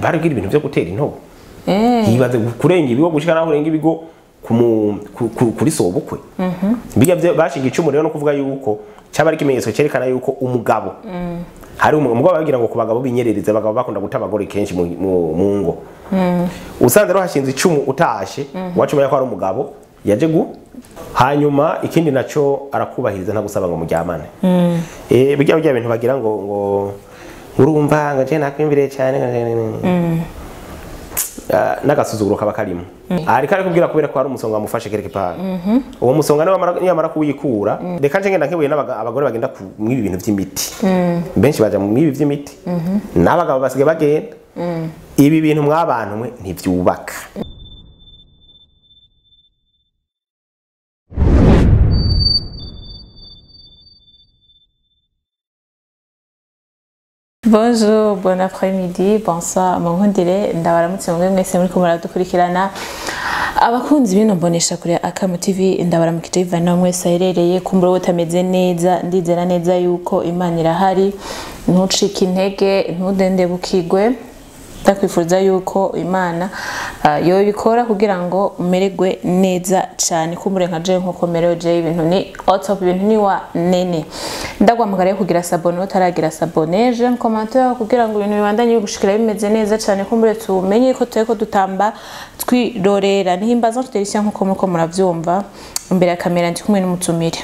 Barabwira ibintu byo gutera intobo. Yibaze kurenga ibigo gushika naho urenga ibigo kuri sobukwe. Bijya bashinga icumu rero no kuvuga yuko cyaba ari ikimenyetso cyerekana yuko umugabo hari umugabo bagira ngo ku bagabo binyerereza, abagabo bakunda guta abagore kenshi mu ngo. Usanze rero hashinze icumu utashe wacumenya ko ari umugabo yaje gu. Hanyuma ikindi naco arakubahiriza ntagusaba ngo muryamane. Bijya bintu bagira ngo urumva ngo je nakwimvire cyane n'agasuzuguro kaba karimo. Ariko ari kubwira kubera ko ari umusonga amufashe kereke pa. Uwo musonga niyamara kuwikura, reka nje ngenda nkebuye n'abagore bagenda mw'ibi bintu by'imiti. Benshi baja mu ibi by'imiti. N'abagabo basigaye bagenda. Ibi bintu mwabantu mwe ntivyubaka. Bonjour, bon après-midi, bonsoir, munkundire ndabaramutse mwe mwese muri ko muradukurikirana. Abakunzi bino mbonesha kuri Akamu TV ndabaramukije bivana mwese aherereye kumbura utameze neza, ndizera neza yuko Imana irahari, ntucike intege, ntudende bukigwe. Ndakwifuriza yuko Imana yo bikora kugira ngo umererwe neza cyane, kumbure nka je nkuko merewe je ibintu ni out of ibintu ni wa nene. Ndagwamagara yo kugira s'abonner utaragira s'abonner, j'aime commentaire kugira ngo ibintu bibandanye bigushikira bimeze neza cyane, kumbure tumenye ko tureko dutamba twirorera. Nihimbaza tuterishya nkuko muko muravyumva imbere ya kamera ndi kumwe n'umutumire.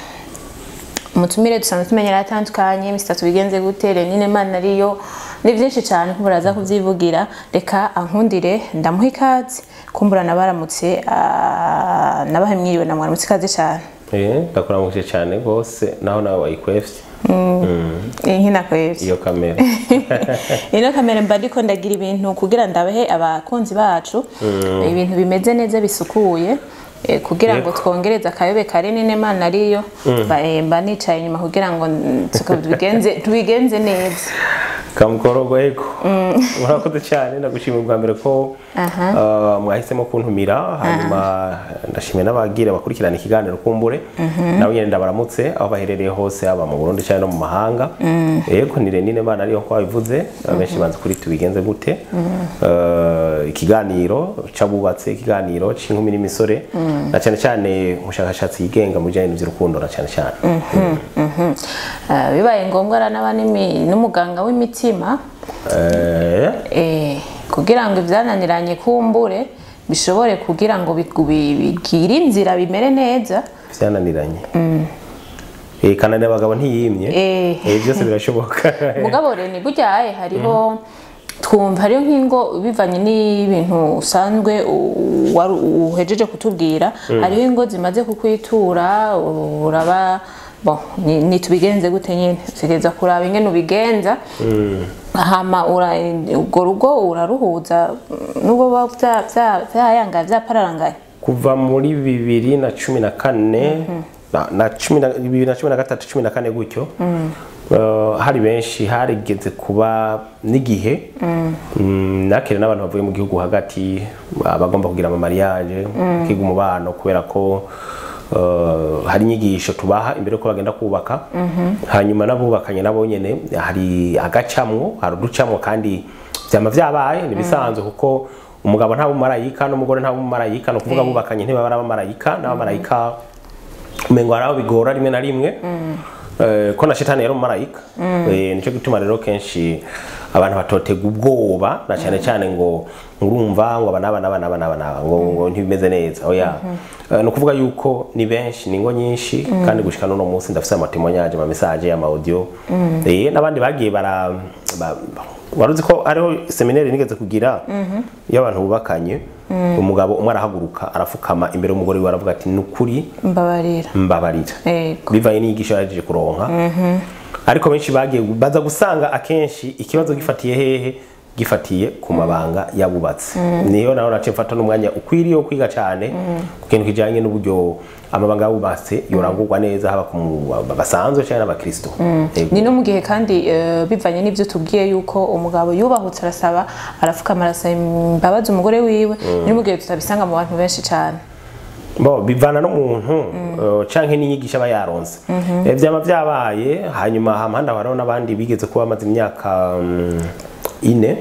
Umutumire dusanzwe tumenyera atandukanye, Mr tubigenze gute, Renine Mana ariyo ni byinshi cyane kumbura aza kuvyivugira. Reka ankundire ndamuha ikaze, kumbura nabaramutse nabahe mwiriwe na mwaramutse ikaze cyane. Ndakuramukije cyane gose naho nawe wayikwefye. Nkina kwefye iyo kamera. Ino kamera mba ndiko ndagira ibintu kugira ndabahe abakunzi bacu ibintu bimeze neza bisukuye, kugira ngo twongereze akayobe kare Mana ariyo. Mba nicaye inyuma kugira ngo tubigenze neza. Kamukorogo ego. Murakoze cyane, ndagushimira ubwa mbere ko mwahisemo kuntumira. Hanyuma ndashimira n'abagira bakurikirana ikiganiro kumbure. Nabo nyene ndabaramutse aho baherereye hose, aba mu Burundi cyane no mu mahanga. Ego ni Renine Mana ariyo ko babivuze, abenshi banze kuri tubigenze gute. Ikiganiro cabubatse, ikiganiro c'inkumi n'imisore, na cyane cyane umushakashatsi yigenga mu bijanye n'ivy'urukundo na cyane cyane. Bibaye ngombwa aranaba n'umuganga w'imitima kugira ngo ibyananiranye kumbure bishobore kugira ngo bigire inzira bimere neza. Byananiranye kananira abagabo ntiyimye, byose birashoboka. Mugabo rero ni burya hariho twumva hariho nk'ingo bivanye n'ibintu usanzwe uhejeje kutubwira, hariho ingo zimaze kukwitura uraba bon ni tubigenze gute nyene, utegereza kuraba ingene ubigenza. Hama urwo rugo uraruhuza nubwo vyayanga vyapararanganye kuva muri 2014 na 2013 14 gutyo. Hari benshi harigeze kuba n'igihe nakere n'abantu bavuye mu gihugu hagati abagomba kugira ama mariage kiga umubano, kubera ko hari inyigisho tubaha imbere ko bagenda kubaka. Hanyuma nabubakanye nabo nyene hari agacamwo, hari uducamwo, kandi vyama vyabaye nibisanzwe kuko umugabo nta bumarayika n'umugore nta bumarayika, no kuvuga bubakanye ntibaba ari abamarayika n'abamarayika umengo araho bigora rimwe na rimwe. Ko na shetani yari umumarayika. Nico gituma rero kenshi abantu batotega ubwoba na cyane cyane ngo urumva ngo abana abana ngo ntibimeze neza. Oya, no kuvuga yuko ni benshi, ni ngo nyinshi, kandi gushika no munsi ndafise amatemonyage, ama message, ama audio, n'abandi bagiye bara waruzi ko ariho seminaire nigeze kugira y'abantu bubakanye. Umugabo umwe arahaguruka arafukama imbere y'umugore we aravuga ati nukuri mbabarira mbabarira, bivaye n'inyigisho yaje kuronka. Ariko benshi bagiye baza gusanga akenshi ikibazo gifatiye hehe, gifatiye ku mabanga yabubatse. Niyo naho nace mfata n'umwanya ukwiriye wo kwiga cyane ku kintu kijanye n'uburyo amabanga yabubatse yorangurwa neza, haba ku basanzwe cyane n'abakristo. Ni no mu gihe kandi bivanye n'ivyo tubwiye yuko umugabo yubahutse arasaba arafukama arasaba imbabazi umugore wiwe, ni mu gihe tutabisanga mu bantu benshi cyane. Bo bivana n'umuntu canke n'inyigisha bayaronse. Vyama vyabaye. Hanyuma hampanda hariho n'abandi bigeze kuba bamaze imyaka ine.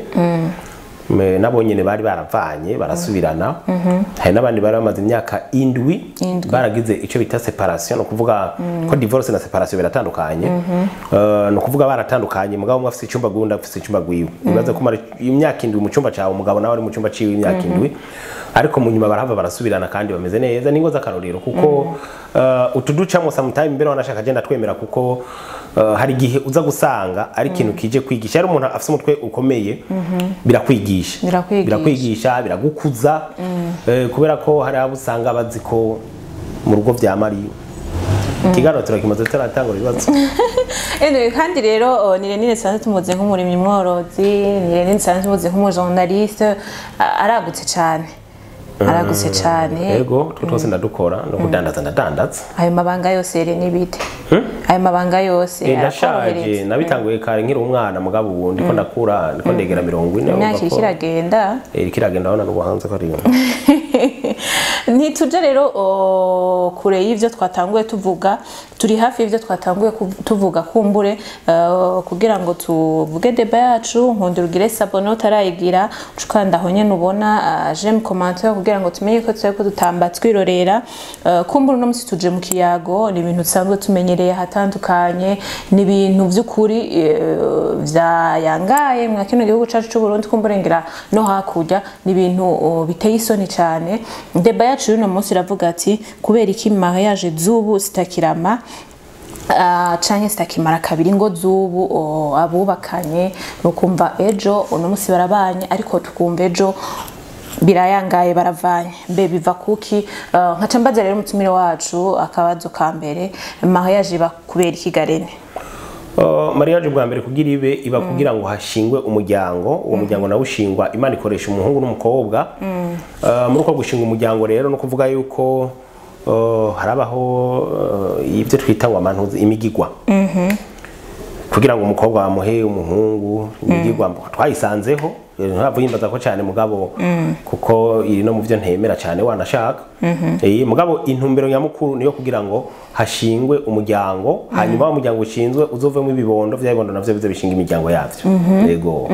Nabo nyene bari baravanye barasubirana. Hari n'abandi bari bamaze imyaka 7 baragize ico bita séparation, no kuvuga ko divorce na séparation biratandukanye. No kuvuga baratandukanye, mugabo umwe afise icumba gunda, afise icumba gwiwe. Ibaze kumara imyaka 7 mu cumba cawe, umugabo nawe ari mu cumba ciwe imyaka 7, ariko mu nyuma barahava barasubirana kandi bameze neza. Ningo z'akarorero kuko utuducamo sometime mbere wanashaka agenda twemera, kuko hari igihe uza gusanga ari ikintu kije kwigisha. Ari umuntu afise umutwe ukomeye, birakwigisha. Birakwigisha. Birakwigisha, biragukuza, kubera ko hari abo usanga bazi ko mu rugo vya Mariyo. Ikiganiro turakimaze tutaratangura ibibazo. Anyway, kandi rero ni Lenine nsanzwe tumuzi nk'umurimyi mworozi, ni Lenine nsanzwe tumuzi nk'umujournaliste, aragutse cane, aragutse cane. Yego, twe twose ndadukora, no kudandaza ndadandaza. Ayo mabanga yose rero n'ibite, ayo mabanga yose Ndashaje. arakorohereza? Nabitanguye kare nkiri umwana, mugabo ubu ndiko ndakura, ndiko ndegera 40. Imyaka Urumva iriko iragenda. Iriko iragenda, urabona n'ubu hanze ko ari Ntituje rero kure y'ivyo twatanguye tuvuga, turi hafi y'ivyo twatanguye tuvuga. Kumbure kugira ngo tuvuge débat yacu, nkundira ugire s'abonner utarayigira, ucukanda aho nyene ubona j'aime, commentaire, kugira ngo tumenye ko turiko dutamba twirorera. Kumbure uno musi tuje mu kiyago, ni ibintu dusanzwe tumenyereye ahatandukanye, ni ibintu vy'ukuri vyayangaye mwa kino gihugu cacu c'u Burundi, kumbure ngira no hakurya, ni ibintu biteye isoni cane. Débat yacu y'uno munsi iravuga ati: kubera iki mariage z'ubu zitakirama canke zitakimara kabiri? Ngo z'ubu abubakanye nukumva ejo, uno musi barabanye, ariko tukumva ejo birayangaye, baravanye. Mbe biva kuki? Nkaca mbaza rero umutumire wacu akabazo ka mbere: mariage iba kubera iki garene? Mariage bwa mbere kugira ibe, iba kugira ngo hashingwe umuryango. Uwo muryango nawe ushingwa, Imana ikoresha umuhungu n'umukobwa. Muri uko gushinga umuryango rero, no kuvuga yuko harabaho ibyo twita ngo amantuzi, imigigwa, kugira ngo umukobwa bamuhe umuhungu. Imigigwa twayisanzeho, ntabwo yimbaza ko cyane, mugabo kuko iri no mu byo ntemera cyane wanashaka. Mugabo intumbero nyamukuru niyo kugira ngo hashingwe umuryango, hanyuma wa muryango ushinzwe uzovemo ibibondo, vya bibondo navyo bize bishinga imiryango yavyo. Yego.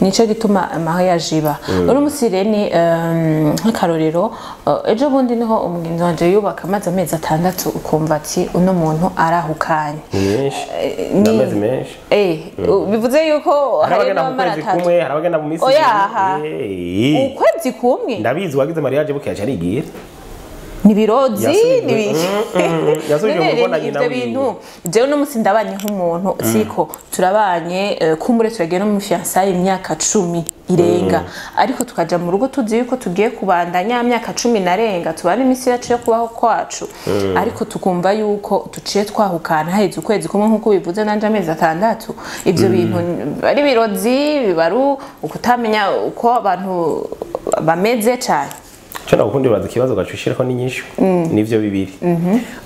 Nico gituma mariage iba. Uno musi rero ni nk'akarorero, ejo bundi niho umugenzi wanje yubaka, amaze amezi 6, ukumva ati uno muntu arahukanye. Ni menshi. Ni amezi menshi. Bivuze yuko hari hari abagenda mu n'abamara kwezi 3. kumwe, hari abagenda mu minsi Oya, ibiri. Ukwezi kumwe? Ndabizi, wagize mariage bukeya arigira. Ni birozi. Yasubijwe- Ni biki? Yasubijwe mu None rugo na rero nyina ivyo wiwe. bintu, jewe uno musi ndabanye nk'umuntu, siko turabanye, kumbure turagiye no mu fiançailles imyaka 10 irenga, ariko tukaja mu rugo tuzi yuko tugiye kubandanya myaka 10 narenga, tubana imisi yacu yo kubaho kwacu, ariko tukumva yuko tuciye twahukana haheze ukwezi kumwe nk'uko bivuze, nanje amezi 6. Ivyo bintu ari birozi, biba ari ukutamenya uko abantu bameze cane. Cyo nakundi baza ikibazo gaca ushireko n'inyishu. Nivyo bibiri,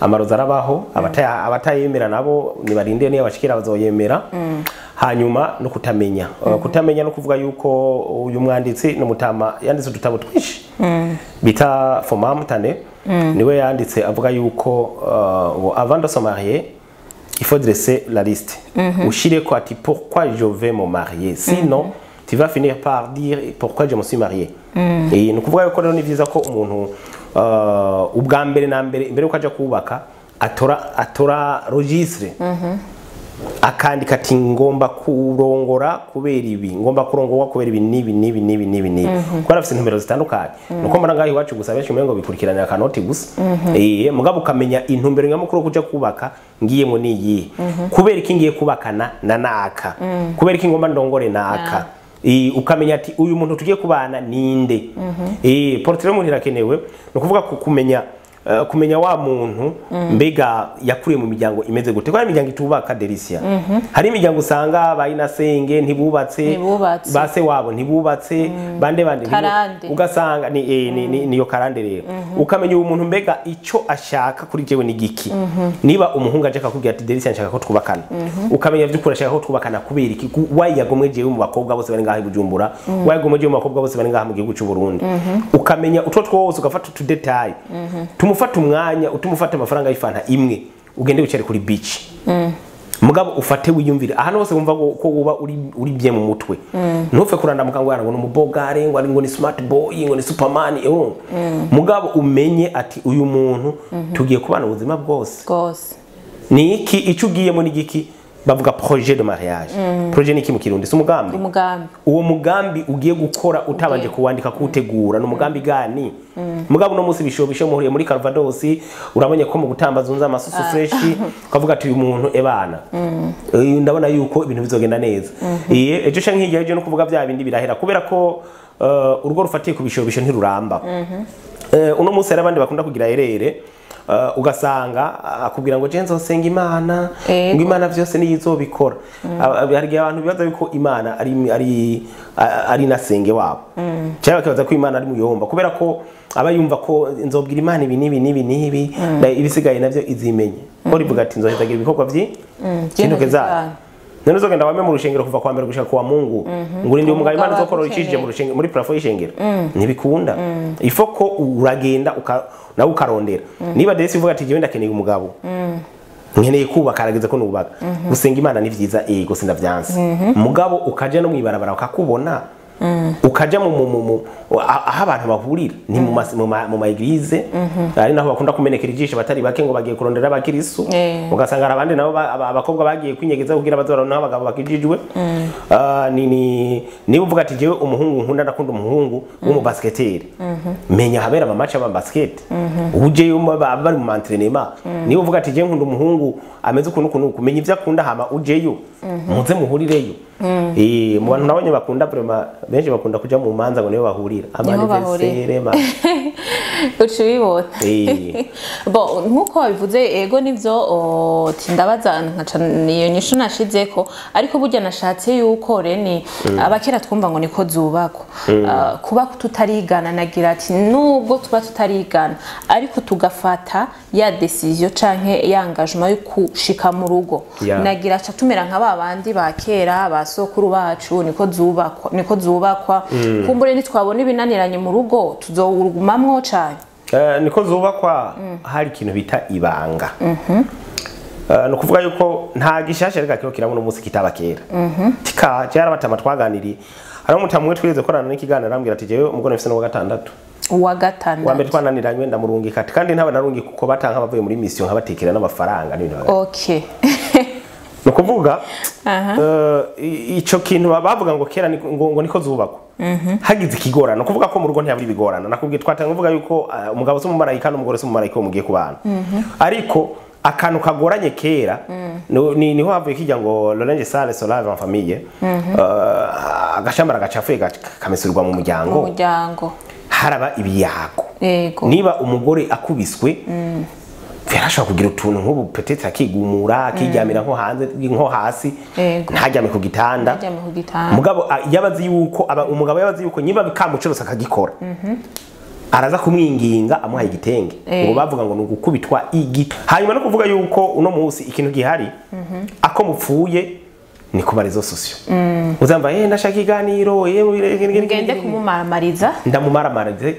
amarozi arabaho, abatayemera nabo nibarinde, niyo bashikira bazoyemera. Hanyuma no kutamenya. Kutamenya no kuvuga yuko uyu mwanditsi n'umutama yanditse udutabo twinshi bita Foma Mutane, niwe yanditse avuga yuko ngo avant de se marier, il faut dresser la liste, ushireko ati pourquoi je vais me marier, sinon tu vas finir par dire pourquoi je me suis marié. Ni ukuvuga yuko rero ni byiza ko umuntu ubwa mbere na mbere, imbere yuko aja kubaka, atora registre, akandika ati ngomba kurongora kubera ibi, ngomba kurongorwa kubera ibi n'ibi n'ibi n'ibi n'ibi n'ibi, kuko arafise intumbero zitandukanye. Nuko mbona ngaho iwacu gusa benshi umengo bikurikiranira akanoti gusa. Mugabo ukamenya intumbero nyamukuru yo kuja kubaka ngiyemo ni iyihe, kubera iki ngiye kubakana na naka, kubera iki ngomba ndongore naka. Ukamenya ati uyu muntu tugiye kubana ninde. Portrait y'umuntu irakenewe, ni ukuvuga ku kumenya kumenya wa muntu mbega yakuriye mu miryango imeze gute, ko hari imiryango itubaka, Delicia. Hari imiryango usanga bayinasenge ntibubatse, Ntibubatse. base wabo ntibubatse, bande bande Karande. Ugasanga ni, niyo karande rero. Ukamenya uwo muntu mbega ico ashaka kuri jewe ni giki. Niba umuhungu aje akakubwira ati Delicia, nshaka ko twubakana, ukamenya by'ukuri ashaka ko twubakana kubera iki, wayagomwe jewe mu bakobwa bose bari ngaha i Bujumbura, wayagomwe jewe mu bakobwa bose bari ngaha mu gihugu cy'u Burundi. Ukamenya utwo twose, ugafata utu détails, tumufata umwanya, utumufata amafaranga y'ifanta imwe, ugende wicare kuri beach. Mugabo ufate wiyumvire ahantu hose wumva ko uba uri bye mu mutwe, ntupfe kurandamuka ngo ngo ni umubogare, ngo ari ngo ni smart boy, ngo ni superman. Mugabo umenye ati uyu muntu tugiye kubana ubuzima bwose. Ni iki icyo ugiyemo ni igiki? Bavuga projet de mariage. Projet ni iki mu Kirundi? Si umugambi? Umugambi. Uwo mugambi ugiye gukora utabanje kuwandika, kuwutegura, ni umugambi gani? Mugabo uno munsi bishobisho muhuriye muri Calvados, urabonye ko mu gutamba zunze amasusu fresh, ukavuga ati uyu muntu ebana, ndabona yuko ibintu bizogenda neza. Ejo canke hirya ejo no kuvuga bya bindi birahera, kubera ko urugo rufatiye ku bishobisho ntiruramba. Uno munsi hari abandi bakunda kugira erere, ugasanga akubwira ngo je nzosenga Imana, ngo Imana vyose niyo izobikora. Hari igihe abantu bibaza yuko Imana ari nasenge wabo, cyangwa bakibaza ko Imana ari muyomba, kubera ko aba yumva ko nzobwira Imana ibi n'ibi n'ibi n'ibi, ibisigaye navyo izimenye. Ko rivuga ati nzohezagira ibikorwa vy'intoke zayo. None uzogenda wame mu rushengero kuva kwa mbere gushika kwa Mungu, ngo urinde umugabo Imana izokorora icishije mu rushengero, muri plafond y'ishengero, ntibikunda. Ifo ko uragenda nawe ukarondera. Niba desi uvuga ati jewe ndakeneye umugabo, nkeneye kubaka, arageze ko nubaka, gusenga Imana ni vyiza, ego sindavyanse. Mugabo ukaja no mwibarabara ukakubona, ukaja mu aho abantu bahurira, ni mu ma église, ari naho bakunda kumenekera ijisho batari bake ngo bagiye kurondera abakirisu, ugasanga hari abandi nabo abakobwa bagiye kwinyegeza kugira bazorona abagabo bakijijwe. Ni niba uvuga ati jewe umuhungu nkunda, ndakunda umuhungu w'umu basketteur, menya habera ama match aba basket, ujeyo bari mu entraînement. Niba uvuga ati jewe nkunda umuhungu ameze ukuntu ukuntu, kumenya ivyo akunda, hama ujeyo muze muhurireyo. Mu bantu nabonye bakunda vraiment, benshi bakunda kuja mu manza ngo niyo bahurira, Niho bahurira. ama anniversaire ma Uca ubibona. Bon, nkuko wabivuze, ego nivyo, tindabaza nkaca niyo nyishu nashizeko, ariko burya nashatse yuko reni abakera twumva ngo niko zubakwa. Kuba tutarigana, nagira ati nubwo tuba tutarigana ariko tugafata ya décision canke ya engagement yo kushika mu rugo, nagira aca tumera nka ba bandi ba kera, ba sokuru bacu, niko zubakwa, niko zubakwa. Kumbure nitwabona ibinaniranye mu rugo tuzowurugumamwo cane. Niko zubakwa hari ikintu bita ibanga. Ni ukuvuga yuko nta gishasha reka kiro kirabona umunsi kitaba kera. Tika cyarabatama twaganiriye, hari umutamu umwe twigeze korana n'ikiganiro, arambwira ati jewe umugore mfise n'uwa gatandatu. Uwa Wa mbere gatandatu. Twananiranywe, ndamurungika ati kandi ntaba narungika uko batanga bavuye muri mission, nkabatekera n'amafaranga n'ibintu hagati. Ni ukuvuga ico kintu bavuga ngo kera ngo niko zubakwa hagize ikigorana, ukuvuga ko mu rugo ntiyabura ibigorana. Nakubwiye twatanga kuvuga yuko umugabo si umumarayika n'umugore si umumarayika uwo mugiye kubana, ariko akantu kagoranye kera niho havuye kijya ngo le linge sale se lave en famille, agashambara gacafuye kamesurwa mu muryango. Mu muryango. Haraba ibiyago. Niba umugore akubiswe, yarashobora kugira utuntu nk'ubu peut-être akigumura, akiryamira nko hanze, nko hasi, ntaryame ku gitanda. Ntaryame ku gitanda. Mugabo yabazi yuko umugabo yabazi yuko niba bikamucorose akagikora, araza kumwinginga amuhaye igitenge. Ngo bavuga ngo ni ugukubitwa igiti. Hanyuma no kuvuga yuko uno munsi ikintu gihari ako mupfuye ni ku ma réseaux sociaux, uzamva ndashaka ikiganiro Ngende kumumaramariza. Ndamumaramarize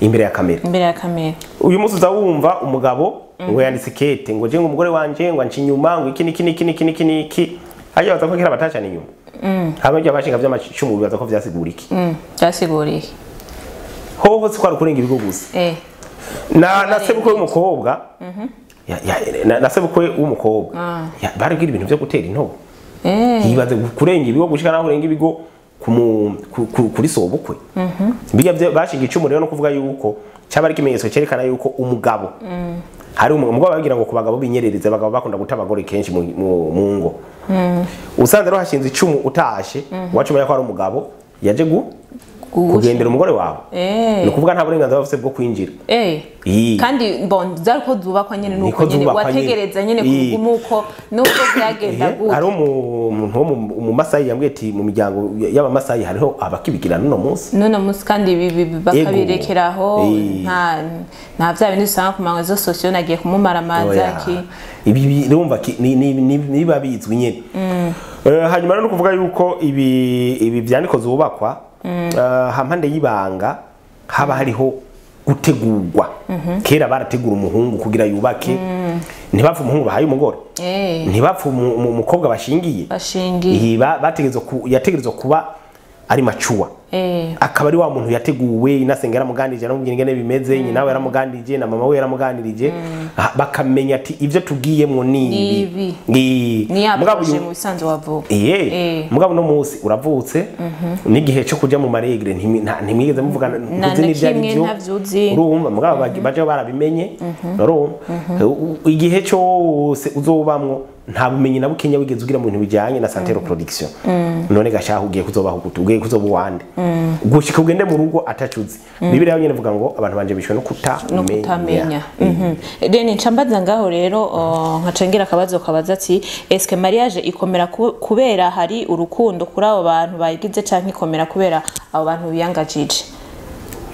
imbere ya kamera. Imbere ya kamera. Uyu munsi uza wumva umugabo ngo yanditse kete ngo je ngo umugore wanje ngo anca inyuma, ngo iki niki niki niki niki niki. Hajya baza ko kera batacana inyuma, hamwe ibyo abashinga by'amacumu bibaza ko vyasigura iki? Byasiguriye. Hoho si kwari kurenga ibigo gusa. Na sebukwe w'umukobwa na sebukwe w'umukobwa baribwira ibintu byo gutera intobo. Yibaze kurenga ibigo gushika naho urenga ibigo kuri sobukwe. Bijya bashinga icumu rero, no kuvuga yuko cyaba ari ikimenyetso cyerekana yuko umugabo hari umugabo babwira ngo ku bagabo binyerereza, abagabo bakunda guta abagore kenshi mu ngo. Usanze rero hashinze icumu utashe, wacumenya ko ari umugabo yaje kugendera umugore wawe. Ni ukuvuga nta burenganzira bafise bwo kwinjira. Kandi bon zari ko zubakwa nyene nuko Niko nyene zubakwa nyene. wategereza nyene kuguma uko nuko byagenda gute. Hari umuntu wo mu Masayi yambwiye ati mu miryango y'Abamasayi hariho abakibigira n'uno munsi. None munsi kandi ibi bakabirekeraho. Nta bya bindi usanga ku ma réseaux sociaux, nagiye kumumaramaza. Oya. Ki Ibi urumva niba bizwi nyene. Hanyuma rero no kuvuga yuko ibi vyandiko zubakwa, hampande y'ibanga haba hariho gutegurwa. Kera barategura umuhungu kugira yubake. Ntibapfa umuhungu bahaye umugore, ntibapfa umukobwa bashingiye. Bashingiye. Yategerezwa kuba ari macuwa, akaba ari wa muntu yateguwe, inasenga yaramuganirije, aramubwira ingene bimeze, nyina we yaramuganirije na mama we yaramuganirije, bakamenya ati ibyo tugiyemwo ni ibi. Mugabo mu bisanzwe wavuga. Mugabo no munsi uravutse n'igihe cyo kuja mu maregre ntimwigeze muvugana, ntuzi n'ivyo ari byo, urumva. Mugabo baje barabimenye, urumva igihe cyose uzobamwo nta bumenyi na bukenya wigeze ugira mu bintu bijyanye na santé reproduction. None gashaho ugiye kuzobaho gute? Ugiye kuzoba uwande gushika ugende mu rugo atacuzi? Bibiliya nyene ivuga ngo abantu banje bishwe no kutamenya. Rene ncambaza ngaho rero nkacengera akabazo kabaza ati est-ce que mariage ikomera kubera hari urukundo kuri abo bantu bayigize, canke ikomera kubera abo bantu biyangajije?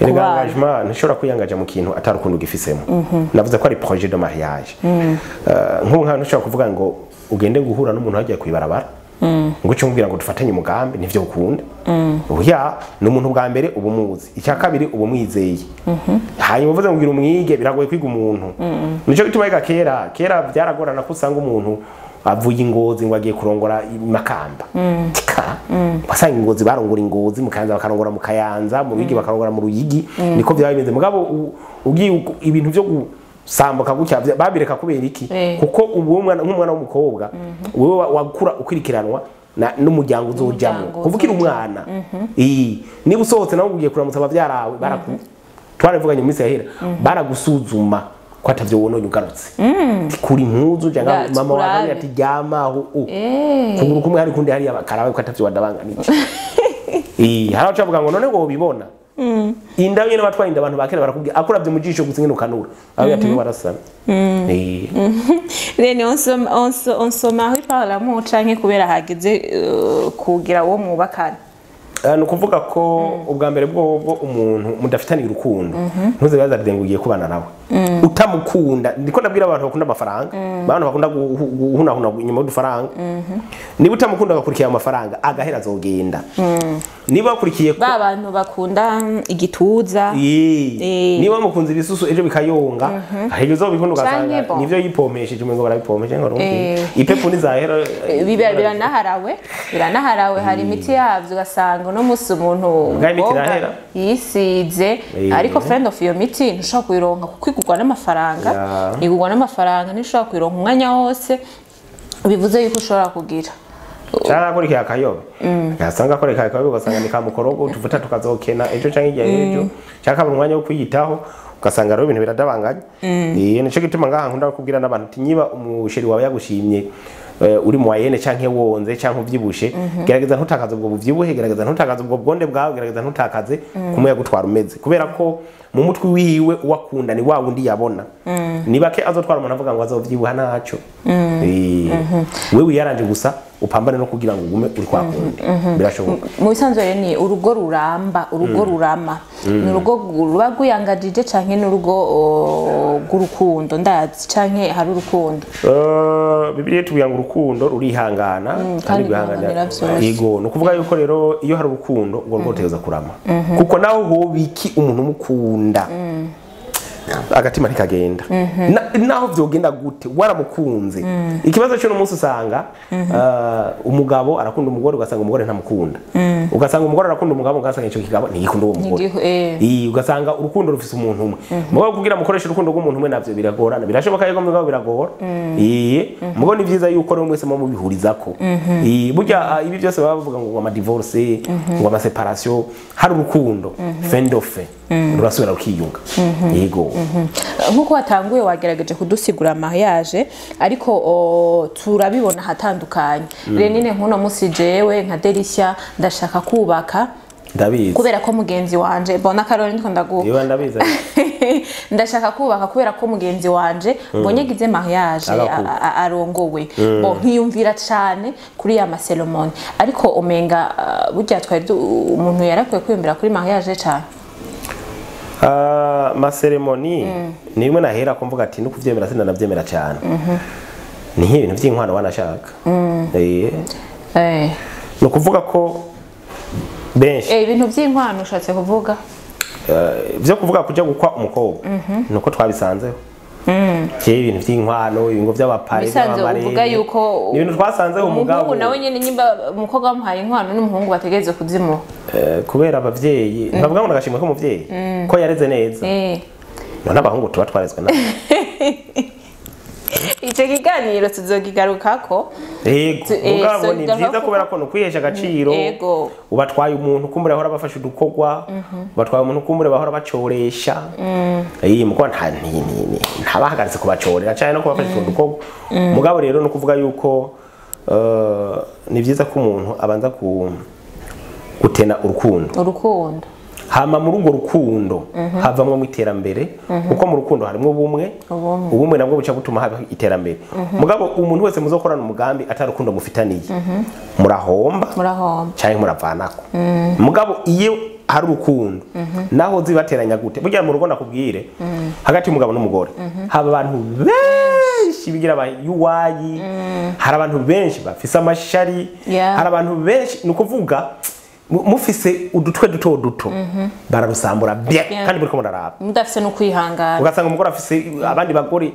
Erega engagement ntishobora kwiyangaja mu kintu atarukundo gifisemo. Navuze ko ari projet de mariage. Nk'ubu nka ntushobora kuvuga ngo ugende guhura n'umuntu hagiye kwibarabara ngo uce umubwira ngo dufatanye umugambi, nivyo ukunda. Oya, ni umuntu bwa mbere uba umuzi, icya kabiri uba umwizeye, hanyuma uvuze ngo umwige, biragoye kwiga umuntu. Nico gituma yiga kera kera byaragorana ko usanga umuntu avuye ingozi ngo agiye kurongora Makamba. Tika wasanga ingozi barongora ingozi, mu Kayanza bakarongora mu Kayanza, mu Ruyigi bakarongora mu Ruyigi, niko byaba bimeze. Mugabo ugiye ibintu byo gusambuka gutya babireka kubera iki? Kuko ubu nk'umwana w'umukobwa wewe wakura ukwirikiranwa n'umuryango uzojamwo kuvukira umwana. Niba usohotse nawe ugiye kuramutsa abavyarawe, twarabivuganye mu minsi yahera, baragusuzuma ko atavyo wononye ugarutse. Kuri impuzu cyangwa mama wawe ati ryama aho kuguru kumwe hari kundi hari abakarawe ko atavyo wadabanganije. Hari abaca bavuga ngo none ngo ubibona inda nyene batwaye inda, abantu bakera barakubwira akuravye mu jisho gusa ngene ukanura aho yati warasana. Rene on se marie par l'amour canke kubera hageze kugira uwo mwubakana? Ni ukuvuga ko ubwa mbere bwo umuntu mudafitaniye urukundo ntuze bazaride ngo ugiye kubana nawe utamukunda. Ndiko ndabwira abantu bakunda amafaranga, abantu bakunda guhunahuna inyuma y'udufaranga. Niba utamukunda agakurikiye amafaranga, agahera azogenda. Niba wakurikiye ba bantu bakunda igituza, niba mukunze ibisusu ejo bikayonga, ejo uzobikunda ugasanga nivyo yipomesheje, umengo barabipomeshe ngo rumve ipepu nizahera. Biranaharawe, biranaharawe, hari imiti yavyo ugasanga no musi umuntu yisize, ariko friend of your miti ntushobora kuyironka kuko igurwa n'amafaranga, igurwa n'amafaranga, ntushobora kuyironka umwanya wose, bivuze yuko ushobora kugira cyangwa akurikiye akayobe, ugasanga akoreka akayobe, ugasanga ni kamukorogo tuvuta tukazokena ejo cyangwa igihe ejo, cyangwa kabura umwanya wo kwiyitaho, ugasanga rero ibintu biradabanganye. Nico gituma ngaha nkunda kubwira n'abantu ati niba umusheri wawe yagushimye uri mu wayene canke wonze canke uvyibushe, gerageza ntutakaze ubwo buvyibuhe, gerageza ntutakaze ubwo bwonde bwawe, gerageza ntutakaze kumwe yagutwara umeze, kubera ko mu mutwe wiwe uwakunda ni wa wundi yabona. Niba ke azotwara umuntu avuga ngo azovyibuha ntaco, wewe yaranje gusa upambane no kugira ngo ugume uri kwakunda, birashoboka. Mu bisanzwe rero ni urugo ruramba, urugo rurama ni urugo ruba rwiyangajije canke ni urugo rw'urukundo? Ndazi canke hari urukundo. Bibiliya itubwira ngo urukundo rurihangana kandi rwihanganira. Yego, ni ukuvuga yuko rero iyo hari urukundo urwo rugo rutegerezwa kurama, kuko naho hobiki umuntu umukunda agatima ntikagenda, naho vyogenda gute waramukunze. Ikibazo cyo n'umunsi usanga umugabo arakunda umugore, ugasanga umugore ntamukunda, ugasanga umugore arakunda umugabo, ugasanga ico kigabo ntigikunda uwo mugore. Ugasanga urukundo rufise umuntu umwe. Mugabo kugira mukoreshe urukundo rw'umuntu umwe navyo biragorana, birashoboka yego, mugabo biragora. Mugabo ni vyiza yuko rero mwese mubihurizako. Burya ibi byose baba bavuga ngo ama divorce, ngo ama separation, hari urukundo fin d'off rurasubira rukiyunga. Yego. Nkuko watanguye wagerageje kudusigura mariage, ariko turabibona hatandukanye. Renine nkuno musi jewe nka Delicia ndashaka kubaka, ndabizi kubera ko mugenzi wanje bona Karoli ndiko ndaguha. Yewe ndabizi. Ndashaka kubaka kubera ko mugenzi wanje mbonye gize mariage arongowe, bo nkiyumvira cyane kuri ya maseremoni, ariko omenga burya twari umuntu yarakwiye kwiyumvira kuri mariage cyane. Maseremoni ni rimwe nahera ko mvuga ati no kuvyemera sinanavyemera cyane. Ni nk'ibintu vy'inkwano wanashaka. Ni ukuvuga ko benshi ibintu by'inkwano ushatse kuvuga byo kuvuga kuja gukwa umukobwa nuko twabisanzeho. Je ibintu vy'inkwano, ibingo vy'abapare Bisanzwe uvuga yuko ibintu twasanze umugabo umuhungu nawe nyene nyimba umukobwa bamuhaye inkwano n'umuhungu bategerezwa kuzimuha. Kubera abavyeyi ntavuga ngo nagashimwe ko umuvyeyi ko yareze neza. None abahungu tuba twarezwe nabi. Ico kiganiro tuzokigarukako. Yego, mugabo ni vyiza kubera ko nukwihesha agaciro. Ubatwaye umuntu kumbure bahora bafasha udukogwa, ubatwaye umuntu kumbure bahora bacoresha. Muko nta ntabahagaritse kubacorera cyane no kubafasha udukogwa. Mugabo rero no kuvuga yuko ni vyiza ko umuntu abanza gutena urukundo. Urukundo. Hama muri urwo rukundo havamwo mu iterambere, kuko mu rukundo harimo ubumwe, ubumwe nabwo buca butuma haba iterambere. Mugabo umuntu wese muzokorana umugambi atarukundo mufitaniye, murahomba cyangwa muravanako. Mugabo iyo hari urukundo naho zibateranya gute, burya mu rugo nakubwire hagati y'umugabo n'umugore haba abantu benshi bigira abayuwayi, hari abantu benshi bafise amashari, hari abantu benshi nukuvuga mufise udutwe duto duto bararusambura bien kandi buriko muraraba mudafise no kwihangana. Ugasanga umugore afise abandi bagore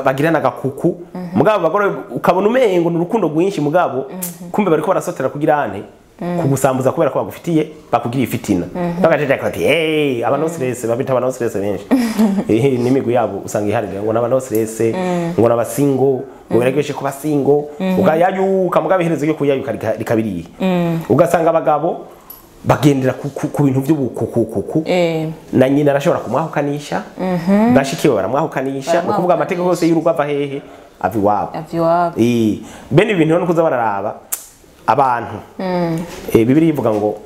bagirana gakuku, mugabo bagore ukabona umengo n'urukundo rwinshi, mugabo kumbe bariko barasotera kugira ane kugusambuza kubera ko bagufitiye bakugiriye ifitina. Bagajeje ati hey aba no stress babita aba no stress benshi. N'imigwi yabo usanga iharira ngo naba no stress ngo naba single ngo birageshe kuba single, ukayayuka mugabo iherezo ryo kuyayuka rikabiriye. Ugasanga abagabo bagendera ku bintu by'ubukukukuku, na nyina arashobora kumwahukanisha, bashikiwe baramwahukanisha, no kuvuga amategeko yose y'urugo ava hehe, ava iwabo. Bene ibintu no kuza bararaba abantu. Bibiliya ivuga ngo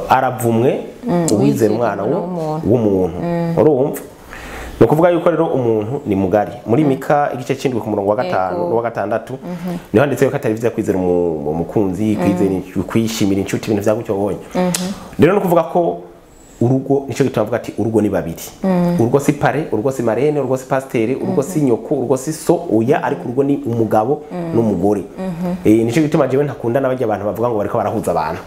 aravumwe uwizera umwana w'umuntu. Urumva? No kuvuga yuko rero umuntu ni mugari. Muri Mika igice c'indwi ku murongo wa 5 n'uwa 6 niho handitse ko atari vyiza kwizera umukunzi, kwizera kwishimira inshuti, ibintu vya gutyo wonye. Rero no kuvuga ko urugo nico gituma avuga ati urugo ni babiri. Urugo si pare, urugo si marene, urugo si pasiteri, urugo si nyoko, urugo si so, oya, ariko urugo ni umugabo n'umugore. Nico gituma jewe ntakunda n'abajya abantu bavuga ngo bariko barahuza abantu.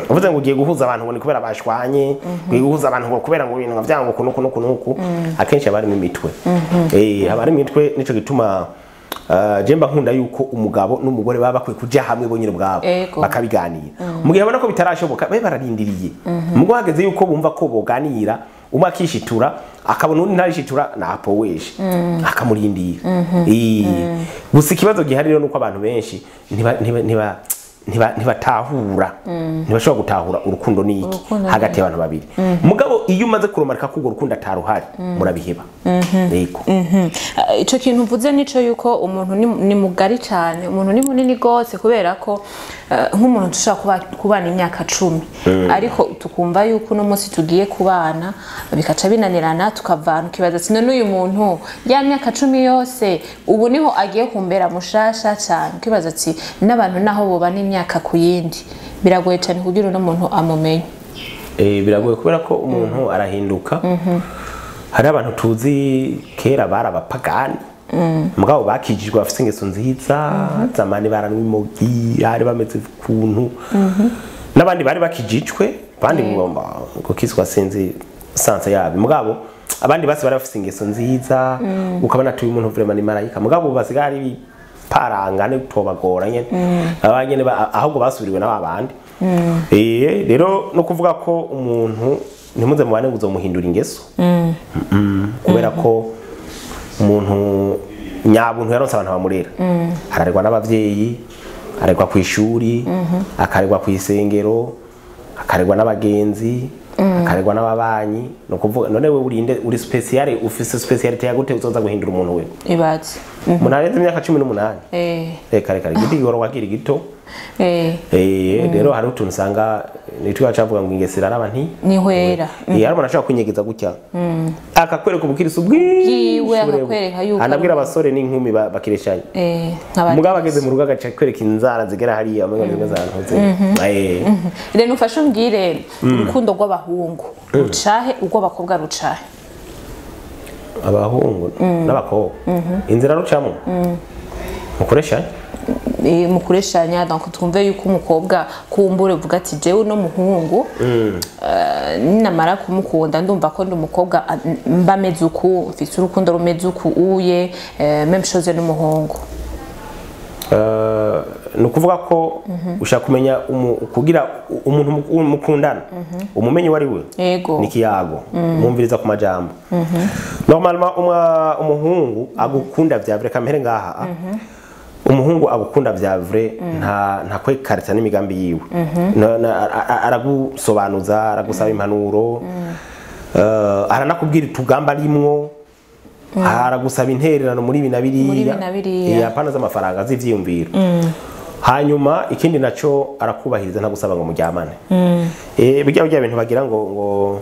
Uvuze ngo ugiye guhuza abantu ngo ni kubera bashwanye, ugiye guhuza abantu ngo kubera ngo ibintu byango kuno kuno kuno, akenshi abari mu mitwe. Abari mu mitwe nico gituma jemba nkunda yuko umugabo n'umugore baba bakwiye kuja hamwe bonyine ubwabo bakabiganira. Mu gihe babona ko bitarashoboka babe bararindiriye. Mugo hageze yuko bumva ko boganira, umwe akishitura akabona undi ntarishitura napo weshe akamurindira. Gusa ikibazo gihari rero nuko abantu benshi ntibatahura, ntibashobora gutahura urukundo niki hagati y'abantu babiri. Mugabo iyo umaze kuromarika ko urwo rukundo ataruhari murabiheba. Yego. Ico kintu mvuze nico yuko umuntu ni mugari cyane, umuntu ni munini gose, kubera ko nk'umuntu dushobora kubana imyaka 10 ariko tukumva yuko no munsi tugiye kubana bikaca binanirana, tukavana ukibaza ati none uyu muntu ya myaka 10 yose ubu niho agiye kumbera mushasha cyane, ukibaza ati n'abantu naho boba n'imyaka kuyindi biragoye cyane kugira uno muntu amumenye. Biragoye kubera ko umuntu arahinduka. Hari abantu tuzi kera barabapagani, mugabo bakijijwe bafise ingeso nziza, zamani baranwa imogi, hari bameze kuntu, n'abandi bari bakijijwe, bandi mugomba gukizwa sinzi sanse yabo, mugabo abandi basi bari bafise ingeso nziza, ukabona tuyu muntu vraiment ni marayika, mugabo basigari parangane tobagora nyene, abanyene ahubwo basubiriwe n'abandi. Rero no kuvuga ko umuntu ntimuze mubane ngo uzomuhindura ingeso, kubera ko umuntu nyabuntu yaronse abantu bamurera, ararerwa n'abavyeyi, ararerwa ku ishuri, akarerwa ku isengero, akarerwa n'abagenzi, akarerwa n'ababanyi. No kuvuga none we urinde uri special, ufise speciality ya gute uzoza guhindura umuntu we? Ibaze umuntu arenze imyaka 18. Reka reka igiti gihora wakiri gito. Rero hari utuntu usanga nitwa cavuga ngo ingesera araba nti nihwera. Hari umuntu ashobora kwinyegeza gutya akakwereka ubukirisu bwiwe, akakwereka yuko anabwira abasore n'inkumi bakireshanye. Mugabo ageze mu rugo agaca kwereka inzara zigera hariya amwe zimwe zantoze. Rero ufashe umbwire urukundo rw'abahungu rucahe, urw'abakobwa rucahe? Abahungu n'abakobwa inzira rucamo mukoresha Mu kureshanya, donc twumve yuko umukobwa kumbure uvuga ati jewe no muhungu ninamara kumukunda ndumva ko ndi umukobwa mba meze uku, mfise urukundo rumeze uku uye, même chose n'umuhungu. Ni ukuvuga ko ushaka kumenya kugira umuntu mukundana umumenyi uwo ari we. Yego. Ni ikiyago, mwumviriza ku majambo. Normalement umuhungu agukunda vya vrai, kamere ngaha, umuhungu agukunda vya vrai nta kwekarita n'imigambi yiwe. Aragusobanuza, aragusaba impanuro, aranakubwira utugamba arimwo, aragusaba intererano muri ibi na Muri ibi biriya. na biriya. Apana z'amafaranga, z'ivyiyumviro. Hanyuma ikindi naco, arakubahiriza, ntagusaba ngo muryamane. Bijya bintu bagira ngo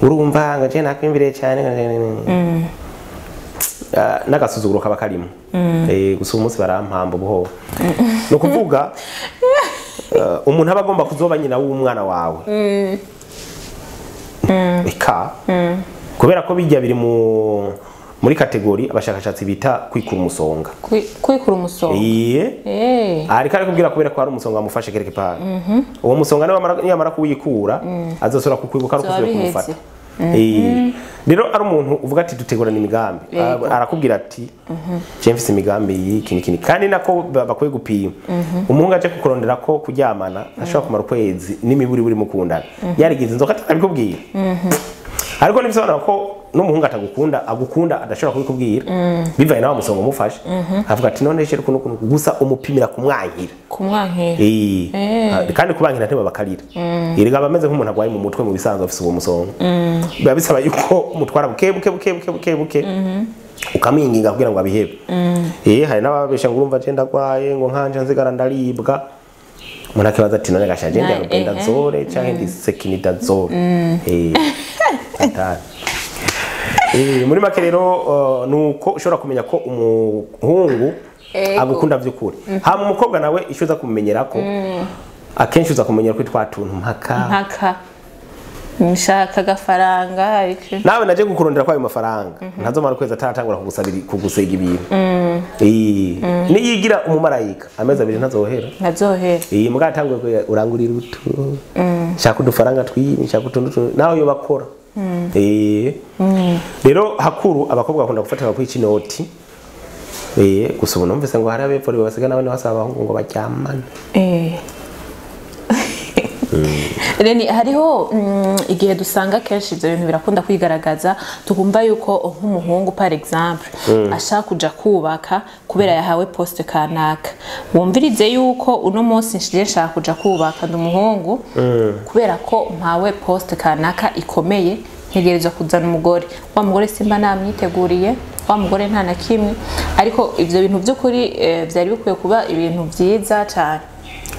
urumva ngo je nakwiyumviriye cyane, n'agasuzuguro kaba karimo. Gusa uyu munsi barampamba buhoro. Ni ukuvuga umuntu aba agomba kuzoba nyina w'umwana wawe, eka kubera ko bijya biri muri catégorie abashakashatsi bita kwikura umusonga. Kwikura umusonga. Iye. Ariko arakubwira kubera ko hari umusonga wamufashe quelque part. Uwo musonga niyamara kuwikura azosubira kukwibuka ari Zoba ukusubira biheze. kumufata. Rero ari umuntu uvuga ati dutegurana imigambi. Arakubwira ati je mfise imigambi y'iki n'iki n'iki. Kandi nako bakwiye gupima. Umuhungu aje kukurondera ko kuryamana ntashobora kumara ukwezi n'imiburi buri mukundana yarigize inzoka atabikubwira. Ariko ntibisobanura ko n'umuhungu atagukunda, agukunda adashobora kubikubwira bivanye nawe musonga umufashe, avuga ati none shere kuno kuno, gusa umupimira kumwankira. Kumwankira. Kandi kubankira ntibabakarira, erega aba ameze nk'umuntu arwaye mu mutwe. Mu bisanzwe afise uwo musonga, biba bisaba yuko umutwara buke buke buke buke buke buke, ukamwinginga kugira ngo abihebe. Hari n'ababesha ngo urumva je ndagwaye, ngo nkanje nzigara ndaribwa. Umuntu akibaza ati none gashaje ndi albendazole canke ndi secnidazole? Atari. Muri make rero nuko ushobora kumenya ko umuhungu agukunda by'ukuri. Hama umukobwa nawe icyo uza kumumenyera ko akenshi uza kumenyera ko twa tuntu mpaka Mpaka nshaka agafaranga, ariko nawe naje kukurondera kwayo mafaranga, ntazomara ukwezi ataratangura kugusabira, kugusega ibintu. Niyigira umumarayika amezi 2 ntazohera. Ntazohera. Muga atanguye urangurira utu, nshaka udufaranga twibi, nshaka utuntu nawe yo bakora. Rero hakuru abakobwa bakunda gufatira kwica inoti. Gusa ubu numvise ngo hari abepfo basiga nabone basaba abahungu ngo baryamane. Reni, hariho igihe dusanga kenshi ibyo bintu birakunda kwigaragaza, tukumva yuko nk'umuhungu par exemple ashaka kuja kubaka kubera yahawe poste kanaka. Wumvirize yuko uno munsi nshije nshaka kuja kubaka, ndi umuhungu, kubera ko mpawe poste kanaka ikomeye ntegerezwa kuzana umugore. Wa mugore simba namwiteguriye, wa mugore nta na kimwe. Ariko ivyo bintu by'ukuri vyari bikwiye kuba ibintu vyiza cane.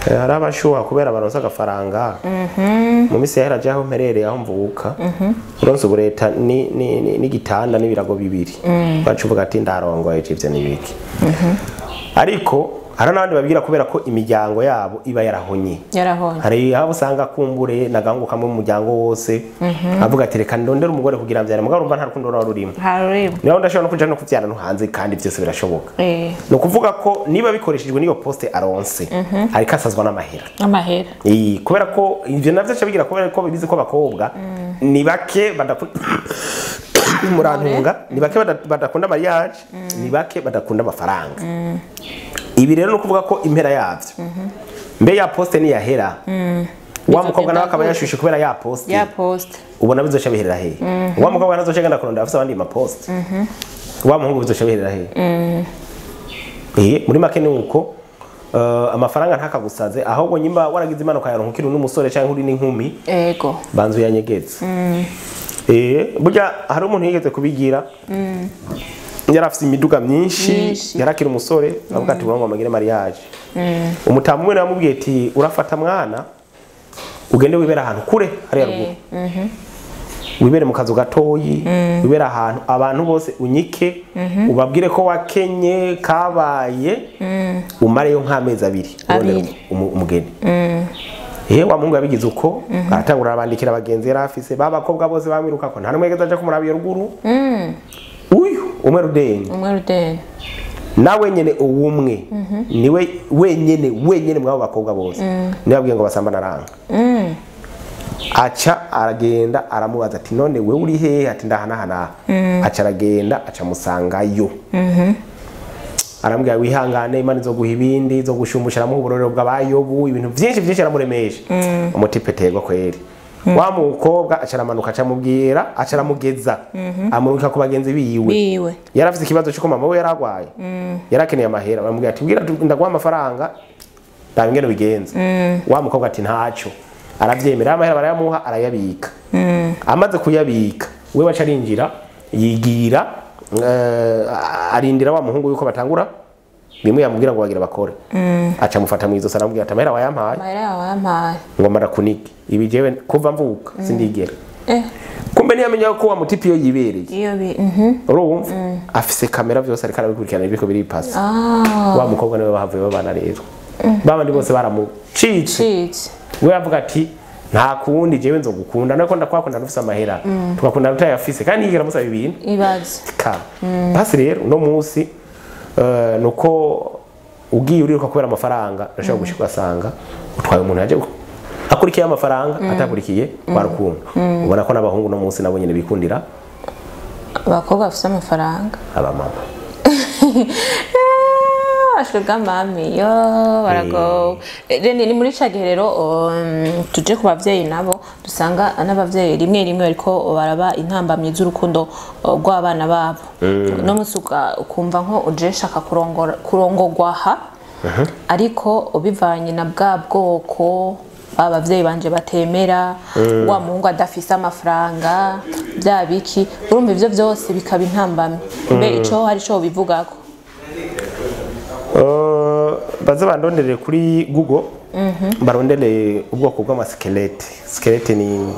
Hari abashuha kubera baronse agafaranga. Mu minsi yahera aje aho mperereye, aho mvuka, uronse ubu leta n'igitanda n'ibirago bibiri, baca uvuga ati ndarongoye, ivyo n'ibiki. Ariko hari n'abandi babwira kubera ko imiryango yabo iba yarahonye. Yarahonye. Hari aho usanga kumbure nagahungu kamwe mu muryango wose, avuga ati reka ndondere umugore kugira mbyare, mugabo urumva nta rukundo ruba rurimo. Harurimo. Niba ndashobora no kuja no kuvyara no hanze, kandi byose birashoboka. Ni ukuvuga ko niba bikoreshejwe n'iyo poste aronse, ariko asazwa n'amahera. Amahera. Kubera ko ivyo navyo aca bigira kubera ko bizi ko abakobwa ni bake badakunda, murantunga, ni bake badakunda mariage, ni bake badakunda amafaranga. Ibi rero ni ukuvuga ko impera yavyo, mbe ya poste niyahera, wa mukobwa nawe akaba yashushe kubera ya poste, Ya poste. ubona bizoca biherera hehe? Wa mukobwa nazoca agenda kurondera afise abandi maposte, wa muhungu bizoca biherera hehe? Muri make ni uko amafaranga ntakagusaze, ahubwo nyimba waragize impanuka yaronka ukiri n'umusore cyangwa uri n'inkumi, banzu yanyegetse. Burya hari umuntu yigeze kubigira, yari afise imiduga myinshi, Myinshi. yarakiri umusore, avuga ati ngo amagire mariage. Umutamu umwe yamubwiye ati urafata mwana ugende wibera ahantu kure hariya ruguru, wibere mu kazu gatoyi, wibere ahantu abantu bose unyike, ubabwire ko wakenye kabaye, umareyo nk'amezi 2 urondera Abiri. umugeni. Wa muhungu yabigize uko, aratangura arabandikira abagenzi yari afise b'abakobwa bose bamwiruka ko nta n'umwe yigeze aja kumuraba iyo ruguru. Uyu umwe rudeni. Umwe rudeni. Nawe nyene uwumwe niwe wenyene wenyene mwabo bakobwa bose niwe abwiye ngo basambana aranga. Aca aragenda aramubaza ati none wewe uri hehe? Ati ndahanahana. Aca aragenda aca musangayo. Arambwira wihangane, Imana izoguha ibindi, izogushumbusha, aramuha uburorero bw'abayobu, ibintu byinshi byinshi aramuremesha. Umutipe terwa kweri. Wa mukobwa aca aramanuka aca amubwira, aca aramugeza, amurungika ku bagenzi biwe. Yarafise ikibazo cy'uko mama we yaragwaye, yarakeneye amahera. Baramubwira ati bwira ndaguha amafaranga raba ingene bigenze. Wa mukobwa ati ntaco, aravyemera, amahera barayamuha arayabika. Amaze kuyabika we baca arinjira yigira, arindira wa muhungu yuko batangura bimwe yamubwira ngo bagira bakore. Aca amufata mwizosi aramubwira ati amahera wayampaye, amahera wayampaye ngo marakunike ibi jewe kuva mvuka sindigera. Kumbe ntiyamenya ko wa mutipi iyo yibereye iyo bi urumva afise kamera vyose ariko arabikurikirana ibiko biri pasi. Wa mukobwa niwe bahavuye babana rero, babandi bose baramucitse. We avuga ati nta kundi jewe nzogukunda nako ndakwakunda ndufise amahera, tugakunda utayafise kandi yigera musaba ibintu ibaze ka. Basi rero uno munsi nuko ugiye uriruka kubera amafaranga urashobora gushika ugasanga utwaye umuntu yaje akurikiye amafaranga atakurikiye barukundo. Ubona ko n'abahungu no munsi nabo nyene bikundira abakobwa bafise amafaranga, abamama ashuga mami yo barago. Ni muri ca gihe rero tuje ku bavyeyi nabo dusanga n'abavyeyi rimwe rimwe bariko baraba intambamyi z'urukundo rw'abana babo. No musuka ukumva nko uje shaka kurongorwa ha, ariko ubivanye na bwa bwoko abavyeyi banje batemera, wa muhungu adafise amafaranga bya biki, urumva ivyo vyose bikaba intambamyi. Mbe ico hari ico bivugako? Baze bandondere kuri Google, barondere ubwoko bw'amaskelete. Skelete ni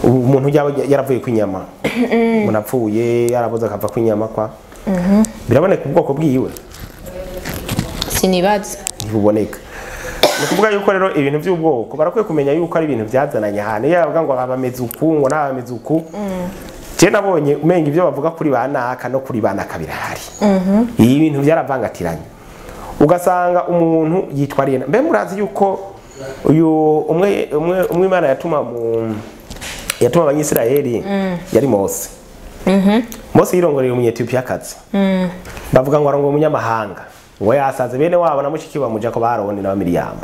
umuntu yaravuye kwinyama, umuntu apfuye yaraboze akava kwinyama kwa. Biraboneka ubwoko bwiwe? Sinibaza ntibuboneka. Ni kuvuga yuko rero ibintu by'ubwoko barakwiye kumenya yuko ari ibintu byazananye ahantu. Iyo bavuga ngo abameze uku ngo n'abameze uku, je nabonye umenga ibyo bavuga kuri banaka no kuri banaka birahari. Ibi bintu byaravangatiranye, ugasanga umuntu yitwariye. Mbe murazi yuko uyu umwe umwe Imana yatuma yatuma abanyisiraheli yari Mose. Mose yirongoreye umunyetiyopiyakazi. Bavuga ngo arongoye umunyamahanga, ngo yasaze bene wabo na mushiki wa muja ko Aroni na Miriyamu.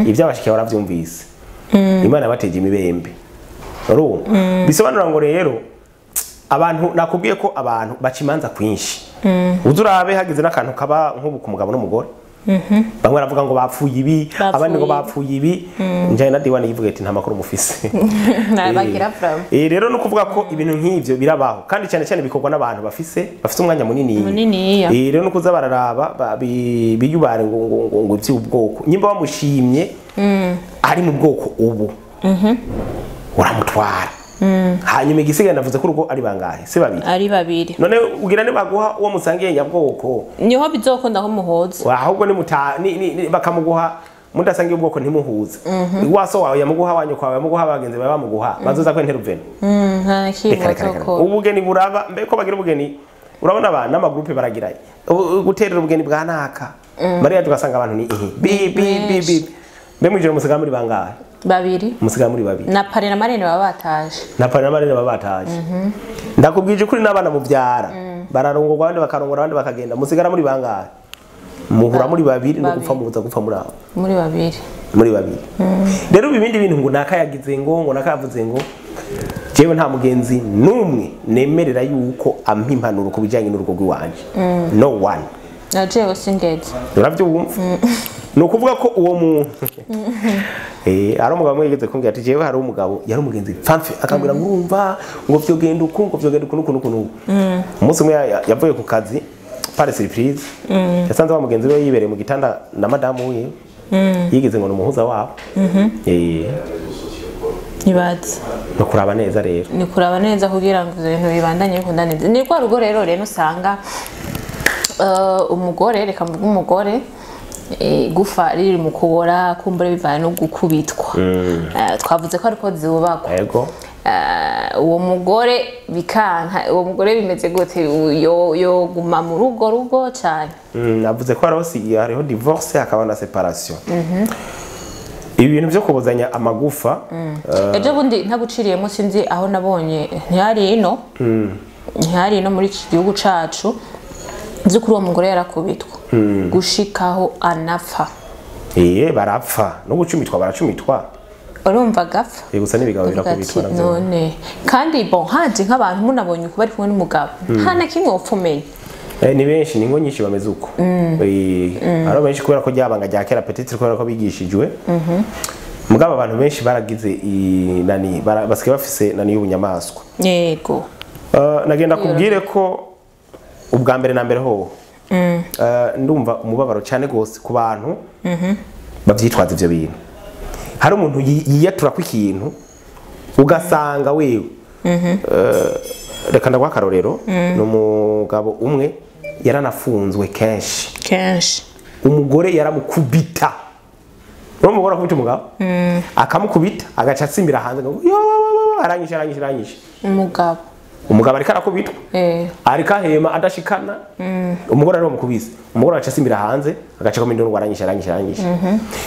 Ibyo abashiki baravyumvise, Imana yabateje imibembe. Urumva bisobanura ngo rero abantu nakubwiye ko abantu baca imanza kwinshi. Uzurabe hagize n'akantu kaba nk'ubu ku mugabo n'umugore, bamwe baravuga ngo bapfuye ibi, abandi ngo bapfuye ibi. Njye na diwani yivuga ati nta makuru mufise. Nabagira problem. Rero no kuvuga ko ibintu nk'ivyo birabaho kandi cyane cyane bikorwa n'abantu bafise umwanya munini. Rero no kuza bararaba biyubare ngo ngo ngo ivy'ubwoko, nyimba bamushimye ari mu bwoko ubu uramutwara. Hanyuma igisigaye navuze ko urugo ari bangahe? Si babiri? Ari babiri. None ugira ne baguha uwo musangiye nyabwoko niho bizokunda ko muhuza? Ahubwo ni bakamuguha mudasangiye ubwoko ntimuhuze. Waso wawe yamuguha, wanyu kwawe yamuguha, bagenzi bawe bamuguha, bazoza ko nteruvene. Nta kibazo. Ubugeni buraba mbe ko bagira ubugeni, urabona abantu n'amagroupe baragira guterera ubugeni bwa naka. Mariya tugasanga abantu ni ihi bi bi bi bi. Mbe mwijoro musiga muri bangahe? Babiri. Musiga muri babiri. Na pare na marene baba bataje. Na pare na marene baba bataje. Ndakubwije kuri n'abana muvyara. Bararongorwa abandi bakarongora abandi bakagenda. Musigara muri bangahe? Muhura muri babiri no gupfa mubuza gupfa muri abo. Muri babiri. Muri babiri. Rero ibindi bintu ngo nakayagize ngo nakavuze ngo jewe nta mugenzi numwe nemerera yuko ampa impanuro ku bijanye n'urugo rw'iwanje. No one. Na jewe singeze. Uravyumva? Ni ukuvuga ko uwo muntu ari umugabo mwigeze kumbwira ati jewe hari umugabo yari umugenzi pfamfe akambwira ngo urumva ngo vyogenda uku ngo vyogenda uku n'uku n'uku. Umunsi umwe yavuye ku kazi par surprise, yasanze wa mugenzi we yibereye mu gitanda na madamu wiwe, yigeze ngo ni umuhuza wabo. Nibaze no kuraba neza rero, ni kuraba neza kugira ngo ivyo bintu bibandanye bikunda neza. Ni kwa rugo rero rero usanga umugore, reka mvuge umugore, gufa riri mu kubora kumbure bivanye no gukubitwa. Twavuze ko ariko zubakwa. Yego. Uwo mugore bikanka, uwo mugore bimeze gute? Yo guma mu rugo cyane? Navuze ko hariho divorce, hakaba na séparation. Ibi bintu byo kubozanya amagufa. Ejo bundi ntaguciriyemo, sinzi aho nabonye, ntihari ino muri iki gihugu cacu, nzi kuri uwo mugore yarakubitwa gushikaho anapfa. Iye, barapfa no gucumitwa, baracumitwa. Urumva agapfa. Gusa n'ibigabo Uvuga ati, birakubitwa navyo. None kandi bon, haje nk'abantu munabonye uko bari kumwe n'umugabo, nta na kimwe wopfa umenya. Ni benshi, ni ingo nyinshi bameze uko. Hariho benshi kubera ko ryabanga rya kera, peut-être kubera ko bigishijwe. Mugabo abantu benshi baragize nani, basigaye bafise nani y'ubunyamaswa. Nagenda kubwire ko ubwa mbere na mbere hoho, ndumva umubabaro cyane gose ku bantu bavyitwaza ivyo bintu. Hari umuntu yiyatura ko ikintu, ugasanga wewe, reka ndaguha akarorero, ni umugabo umwe yaranafunzwe kenshi. Kenshi. Umugore yaramukubita. Uwo mugore akubita umugabo, akamukubita, agaca asimbira hanze ngo yo aranyishe, aranyishe, aranyishe. Umugabo. Umugabo ariko arakubitwa, ariko ahema adashikana, umugore ariwe mukubise. Umugore agaca asimbira hanze, agaca ko mindoro ngo aranyishe, aranyishe, aranyishe.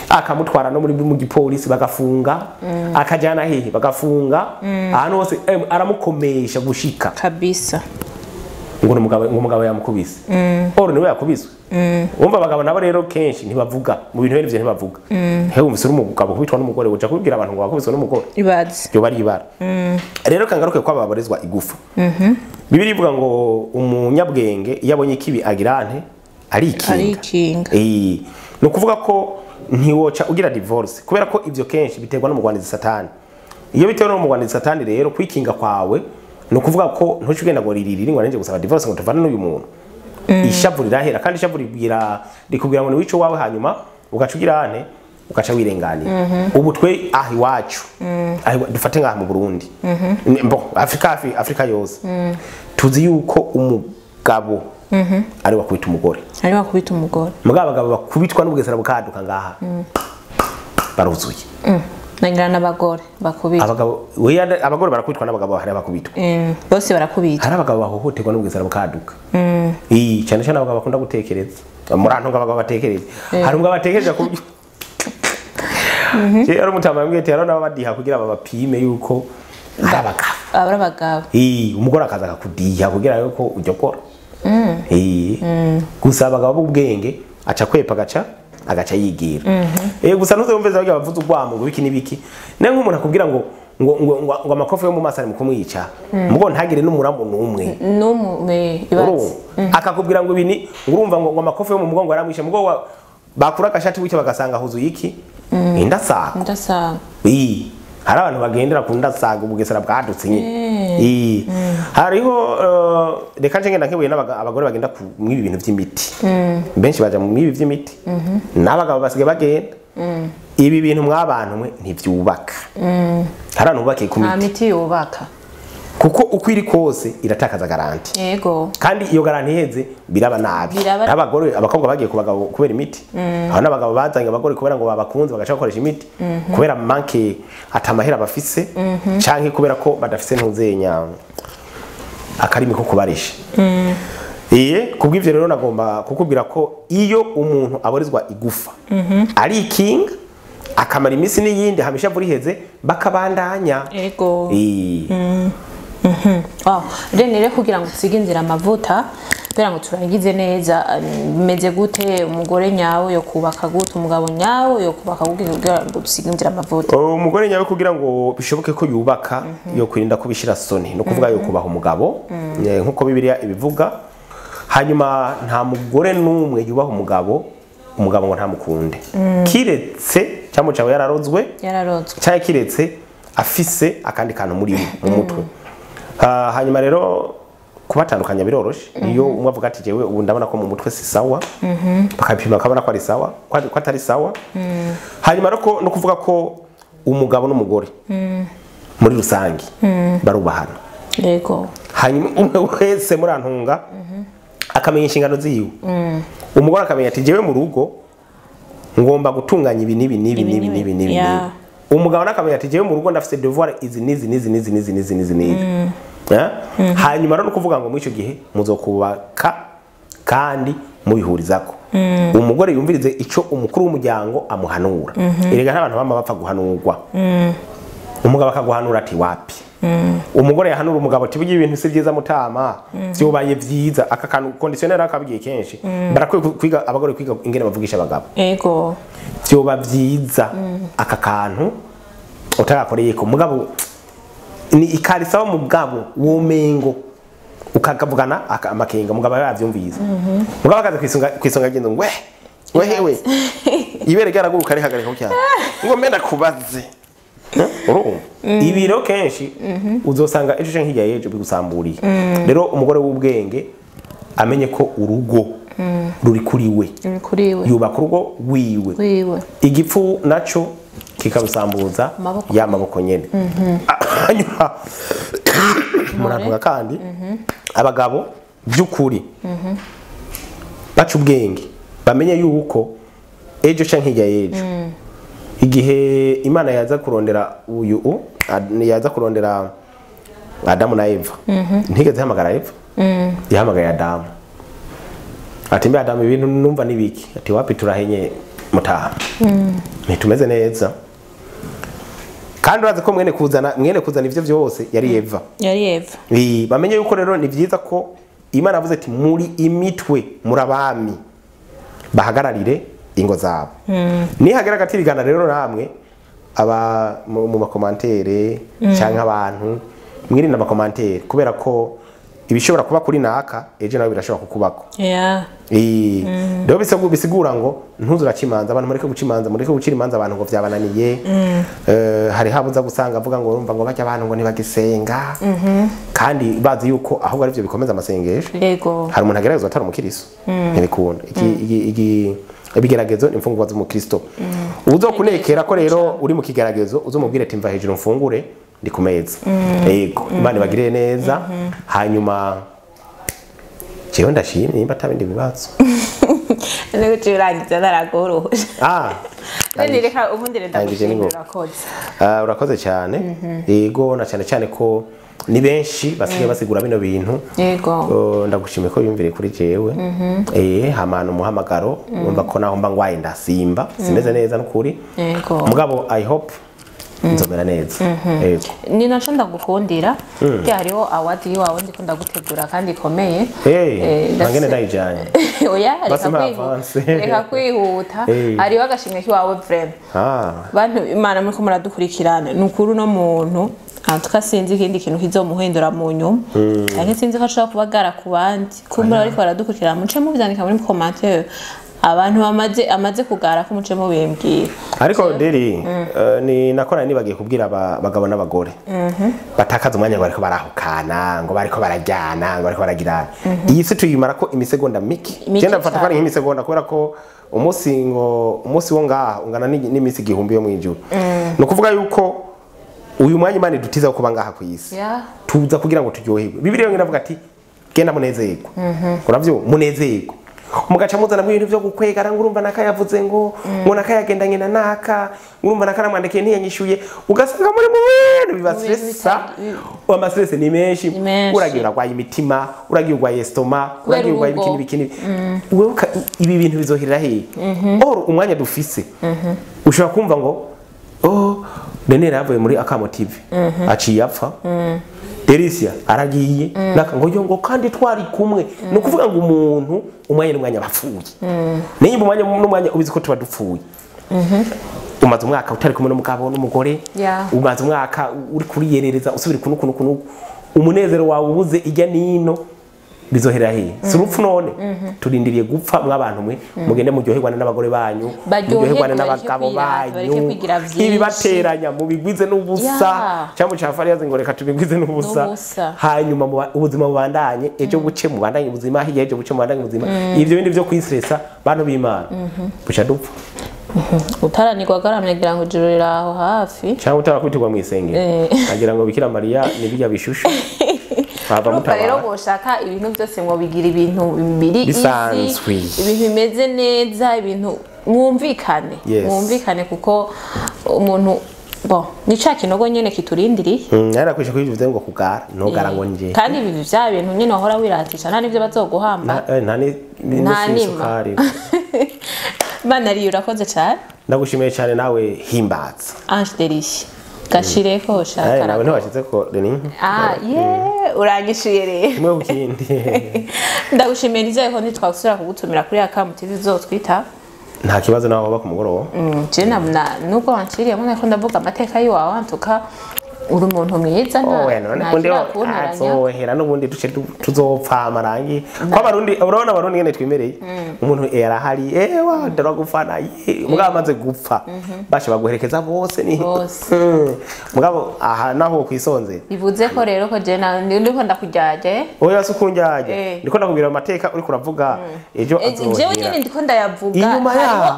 Akamutwara no muri mu gipolisi bagafunga, akajyana hehe bagafunga, ahantu hose aramukomesha gushika Kabisa. ngo ni umugabo, ngo umugabo yamukubise, or niwe yakubiswe. Wumva abagabo nabo rero kenshi ntibavuga mu bintu bene ivyo, ntibavuga. Hewe, wumvise uri umugabo kubitwa n'umugore, uja kubibwira abantu ngo wakubiswe n'umugore? Ibaze. Yoba ari ibara. Rero kangaruke ko ababorezwa igufa, Bibiliya ivuga ngo umunyabwenge iyo abonye ikibi agira ante? Arikinga. Arikinga. Ni ukuvuga ko ntiwoca ugira divorce, kubera ko ivyo kenshi biterwa n'umugwanizi Satani. Iyo bitewe n'umugwanizi Satani rero, kwikinga kwawe ni ukuvuga ko ntuce ugenda ngo ririri ngo nanje gusaba divorce ngo tuvane n'uyu muntu. Ishavu rirahera, kandi ishavu ribwira, rikubwira ngo ni wico wawe, hanyuma ugaca ugira ante? Ugaca wirenganira. Ubu twe aha iwacu, dufate ngaha mu Burundi, bon, Afrika, Afrika yose, tuzi yuko umugabo ari wakubita umugore. Ari wakubita umugore. Mugabo abagabo bakubitwa n'ubugesera bukaduka ngaha baruzuye. Nangira n'abagore bakubita. Abagabo weya, abagore barakubitwa n'abagabo, hari abakubitwa. Bose barakubita. Hari abagabo bahohoterwa n'ubugesera bukaduka. Cyane cyane abagabo bakunda gutekereza. Muri antu abagabo batekereza, hari umugabo batekereza ku rero umutama yambwiye ati hariho n'ababadiha kugira babapime yuko ari abagabo. Aba ari abagabo. Umugore akaza akakudiha kugira yuko ujya. Gusa abagabo b'ubwenge aca kwepa, agaca yigira. Gusa ntuze wumve zabaga bavuze urwamo ngo biki n'ibiki. Ne nk'umuntu akubwira ngo amakofi yo mu maso ari mu kumwica, mugo ntagire n'umuramu n'umwe. N'umwe, ibaze. Urumva? Akakubwira ngo ibi ni ngo urumva ngo amakofi yo mu mugongo aramwishe, mugo bakura agashati gutya bagasanga huzuye iki? Indasago. Ndasanga. Hari abantu bagendera ku ndasago, ubugesera bwadutse nyine. Hariho reka nje ngenda nkebuye n'abagore bagenda ku mw'ibi bintu by'imiti. Benshi baja mu mw'ibi by'imiti. N'abagabo basigaye bagenda. Ibi bintu mwabantu mwe ntivyubaka. Hari abantu bubakiye ku Nta miti. miti yubaka. Kuko uko iri kose iratakaza garantie. Kandi iyo garantie iheze biraba nabi. Abagore, abakobwa bagiye ku bagabo kubera imiti. Aho n'abagabo bazanye abagore kubera ngo babakunze, bagaca bakoresha imiti kubera manque, atamahera bafise, canke kubera ko badafise ntuzenya akarimi ko kubarisha. Iye, kubw'ivyo rero nagomba kukubwira ko iyo umuntu aborezwa igufa arikinga, akamara iminsi n'iyindi, hama ishavu riheze bakabandanya. Wow. Rene rero, kugira ngo usige inzira amavuta, kugira ngo turangize neza, bimeze gute? Umugore nyawe yo kubaka gute? Umugabo nyawe yo kubaka gute kugira ngo usige inzira amavuta? Umugore nyawe, kugira ngo bishoboke ko yubaka, yo kwirinda kubishira soni, no kuvuga yo kubaha umugabo, nkuko Bibiliya ibivuga. Hanyuma nta mugore n'umwe yubaha umugabo, umugabo ngo ntamukunde, kiretse cyangwa cawe yararozwe. Yararozwe. Cyangwa kiretse afise akandi kantu muri we mu mutwe. Hanyuma rero kubatandukanya biroroshe iyo umwe avuga ati jewe ubu ndabona ko mu mutwe si sawa, bakabipima bakabona ko ari sawa, ko atari sawa. Hanyuma rero no kuvuga ko umugabo n'umugore muri rusange barubahana. Hanyuma umwe wese muri antunga akamenya inshingano ziwe. Umugore akamenya ati jewe mu rugo ngomba gutunganya ibi n'ibi n'ibi n'ibi n'ibi n'ibi. N'ibi. Umugabo nakamenya ati jewe mu rugo ndafise devoir izi nizi nizi nizi nizi nizi nizi nizi. Hanyuma rero kuvuga ngo muri ico gihe muzokubaka kandi mubihurizako. Umugore yumvirize ico umukuru w'umuryango amuhanura. Erega n'abantu bama bapfa guhanurwa. Umugabo akaguhanura ati wapi. Umugore yahanura umugabo ati burya ibintu si byiza mutama, vyobaye vyiza. Aka kantu conditionnel akabwiye kenshi. Barakwiye kwiga abagore kwiga ingene bavugisha abagabo. Ego. Vyoba vyiza aka kantu utagakoreye ko mugabo ni ikarisa mugabo womengo ukakavugana amakenga mugabo yavyumvise. Mugabo akaza kwisonga gendo ngwe wewe ibere ryaraguruka rihagarika cyane ngo menda kubaze. Urumva ibiro kenshi uzosanga ejo canke hirya y'ejo bigusamburiye. Rero umugore w'ubwenge amenye ko urugo ruri kuri we, yubaka urugo wiwe, igipfu naco kikarusambuza ya maboko nyene. Hanyuma muravuga kandi abagabo by'ukuri baca ubwenge bamenye yuko ejo canke hirya y'ejo igihe Imana yaza kurondera uyu yaza kurondera Adamu na Eva, ntigeze ihamagara Eva, yahamagaye Adamu. Ati mbe Adamu ibintu numva nibiki? Ati wapi turahenye mutaha, ntitumeze neza. Kandi urazi ko mwene kuzana ivyo vyose yari Eva. Yari Eva. Bamenye yuko rero ni vyiza ko Imana yavuze ati muri imitwe murabami bahagararire ingo zabo. Nihagera gatirigana rero namwe aba mu makomantere cyangwa abantu mwirinde amakomantere kubera ko ibishobora kuba kuri naka ejo nawe birashobora kukubako. Rero bisigura ngo ntuzura cimanza abantu, mureke gucimanza, mureke gucira imanza abantu ngo vyabananiye. Hari habuza gusanga avuga ngo urumva ngo bajya abantu ngo ntibagisenga. Kandi bazi yuko ahubwo ari byo bikomeza amasengesho. Yego. Hari umuntu ageragezwa atari umukristo. Ntibikunda. Ibigeragezo ni imfungurwa z'umukristo. Uzokunekera ko rero uri mu kigeragezo uzomubwire ati mva hejuru mfungure ndi ku meza. Yego, Imana ibagirire neza. Hanyuma jewe ndashimye nimba atabindi bibazo. Nego turangiza naragoroje. None reka ubundi ndagushimira urakoze. Urakoze cyane. Yego, na cyane cyane ko ni benshi basigaye basigura bino bintu. Yego. Ndagushimiye ko yumvire kuri jewe. Hamana umuhamagaro umva ko naho mba ngwaye ndasimba simeze neza n'ukuri. Yego. Mugabo I hope nzomera neza. Yego. Ni naco ndagukundira. Burya hariho award yiwawe ndiko ndagutegura kandi ikomeye. Nangene ndayijanye. Oya, reka kwihuta. Hariho agashimwe kiwawe vraiment. Bantu Imana muriko muradukurikirana. Nukuri no muntu antuka sinzi ikindi kintu kizomuhindura mu nyuma. Canke sinzi ko ashobora kubagara ku bandi. Kumbura ariko baradukurikirana muce muvyandika muri commentaire. Abantu amaze kugara ko muce mubimbwira. Ariko deri ni nakora nibagiye kubwira abagabo n'abagore. Batakaza umwanya ngo bariko barahukana, ngo bariko barajyana, ngo bariko baragirana. Iyi si tuyimara ko imisegonda mike. Genda mfata ko ari nk'imisegonda kubera ko umunsi ngo umunsi wo ngaha ungana n'imisi igihumbi yo mwijuru. No kuvuga yuko uyu mwanya Imana idutiza kuba ngaha ku isi. Tuza kugira ngo turyoherwe. Bibiliya iravuga ati genda munezerwe. Uravyo munezerwe. Mugaca muzana mu bintu byo gukwegara ngo urumva nakayavuze ngo nakayagendanye na naka, urumva nakaramwandikiye ntiyanyishuye, ugasanga muri mu bintu bibastressa. Ama stress ni menshi. Uragira urwaye imitima, uragira urwaye estoma, uragira urwaye ibikini bikini. Wewe ibi bintu bizohirira he? Or umwanya dufise. Ushobora kumva ngo oh Renera yavuye muri Akamo TV aciye apfa. Delicia aragiye naka ngo yo ngo kandi twari kumwe. No kuvuga ngo umuntu umwanya n'umwanya bapfuye. Nimba umwanya n'umwanya ubizi ko tuba dupfuye. Umaze umwaka utari kumwe n'umugabo n'umugore, umaze umwaka uri kuriyerereza usubira kunuku umunezero wawe ubuze ijya nino bizohera he? Si urupfu none. Turindiriye gupfa mwabantu mwe mugende muryoherwane n'abagore banyu, muryoherwane n'abagabo banyu, ibibateranya mubigwize n'ubusa. Cyangwa cyafari yazi ngo reka tubigwize n'ubusa. Hanyuma ubuzima bubandanye, ejo buce mubandanye ubuzima, hirya ejo buce mubandanye ubuzima. Ivyo bindi byo kwistressa bantu b'Imana buca dupfa. Utaranirwa agaramye agira ngo ijuru riri aho hafi, cyangwa utarakubitirwa mu isengero agira ngo Bikira Mariya nibijya bishushu. Rero boshaka ibintu byose ngo bigira ibintu biri bisanzwe, ibintu bimeze neza, ibintu mwumvikane. Mwumvikane kuko umuntu Bon, ni ca kinogo nyene kiturindiriye. Narakwishe kuri bivuze ngo kugara ntugara ngo nje. Kandi ibi vya bintu nyene wahora wiratisha nta nivyo bazoguhamba. Nta Nta nta nima. isukari. Mana riyo, urakoze cane. Ndagushimiye cyane nawe Himbaza. Ange Delicia gashireko shaka. Nawe ntiwashyize ko Reni. Ah, yeah, uranyishuye rero. Kimwe ku kindi. Ndagushimiye, nizeye ko ntitwasubira kugutumira kuri Akamu TV uzotwita. Nta kibazo, nawe waba ku mugoroba. Je nubwo wanciriyemo nako ndavuga amateka y'iwawe, antuka uri umuntu mwiza, nta Oya, none nta kundi kirakunteranya. azohera n'ubundi duce tuzopfa amarangi ko Abarundi, urabona Abarundi ngene twimereye, umuntu yarahari, ewa ndaragufana ye, mugabo amaze gupfa basha baguherekeza bose ni Bose. Mugabo aha naho kwisonze. Bivuze ko rero ko je ndiko ndakujyaje. Oya, si ukunjyaje. Eh. Ndiko ndakubwira amateka uriko uravuga ejo Jewe azohera. nyene ndiko ndayavuga. Inyuma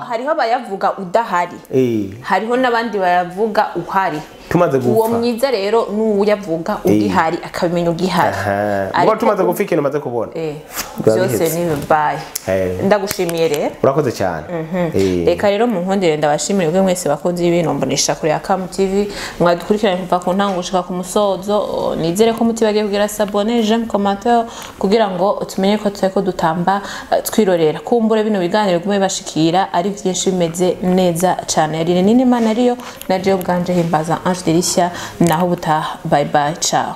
Hariho abayavuga udahari, hariho n'abandi bayavuga uhari. Tumaze Uwo gupfa. mwiza rero n'uyavuga ugihari, akabimenya ugihari. Aha. Ariko Mugabo tumaze gupfa, ikintu maze kubona biba byose biheze. ni bye. Ndagushimiye rero. Urakoze cyane. Reka rero mu nkundire ndabashimire ubwe mwese bakunzi y'ibintu mbonesha kure ya Kamu TV mwadukurikiranye kuva ku ntango gushika ku musozo. Nizere ko mutibagiye kugira s'abonner, j'aime, commentaire kugira ngo tumenye ko turiko dutamba twirorera, kumbure bino biganiro bigume bibashikira ari vyinshi bimeze neza cane. Yari nini Imana ariyo na jewe ubwanje Himbaza Ange Delicia, naho ubutaha. Bye bye, ciao.